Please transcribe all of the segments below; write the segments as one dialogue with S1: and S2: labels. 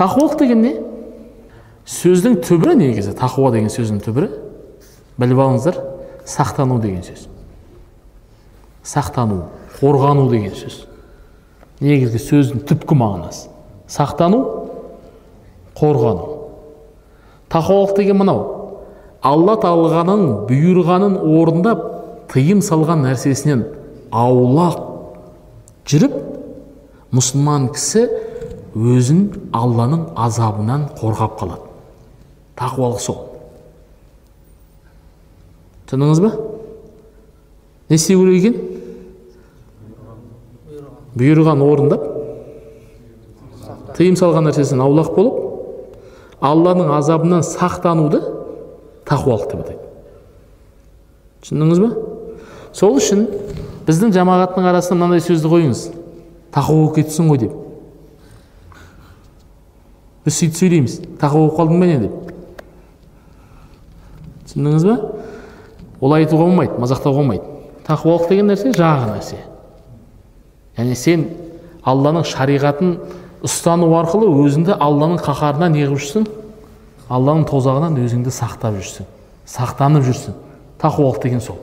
S1: Тақуалық деген не? Сөздің түбірі негізі, тақуа деген сөздің түбірі, біліп алыңыздар, сақтану деген сөз. Сақтану, қорғану деген сөз. Негізгі сөздің түпкі мағынасы. Сақтану, қорғану. Тақуалық деген мынау. Алла тағаланың бұйырғанын орындап, тыйым салған нәрсесінен аулақ жүріп, мұсылман кісі өзін Алланың азабынан қорғап қалады. Тақуалық сол. Түсіндіңіз ба? Не істеу керек екен? Бұйырған орындап, тыйым салған нәрсесінен аулақ болып, Алланың азабынан сақтануды тақуалық деп атайды. Түсіндіңіз ба? Сол үшін біздің жамағаттың арасында мынандай сөзді қойыңыз. Тақуа болып кетсін ғой деп. Біз сөйтіп сөйлейміз. Тақуа болып қалдың ба не деп. Түсіндіңіз ба? Олай айтуға болмайды, мазақтауға болмайды. Тақуалық деген нәрсе жағы нәрсе. Яғни сен Алланың шариғатын ұстану арқылы өзіңді Алланың қаһарынан неғып жүрсің? Алланың тозағынан өзіңді сақтап жүрсің. Сақтанып жүрсің. Тақуалық деген сол.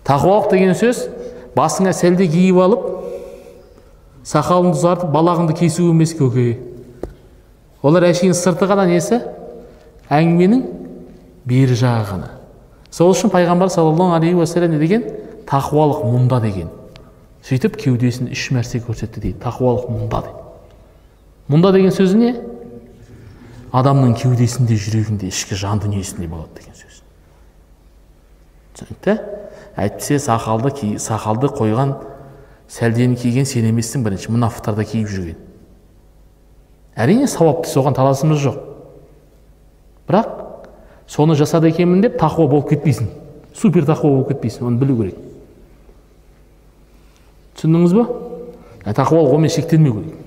S1: Тақуалық деген сөз басыңа сәлде киіп алып, сақалыңды ұзартып, балағыңды кесу емес көке. Олар әшейін сырты ғана несі? Әңгіменің бері жағы ғана. Сол үшін пайғамбар саллаллаху алейхи уассалам не деген? Тақуалық мұнда деген. Сөйтіп кеудесін үш мәрте көрсетті дейді. Тақуалық мұнда дейді. Мұнда деген сөзі не? Адамның кеудесінде, жүрегінде, ішкі жан дүниесінде болады деген сөз. Түсінікті? Әйтпесе сақалды қойған, сәлдені киген сен емессің бірінші, мұнафықтар да киіп жүрген. Әрине сауапты, соған таласымыз жоқ. Бірақ соны жасады екенмін деп тақуа болып кетпейсің. Супер тақуа болып кетпейсің, оны білу керек. Түсіндіңіз ба? Тақуалық онымен шектелмеу керек.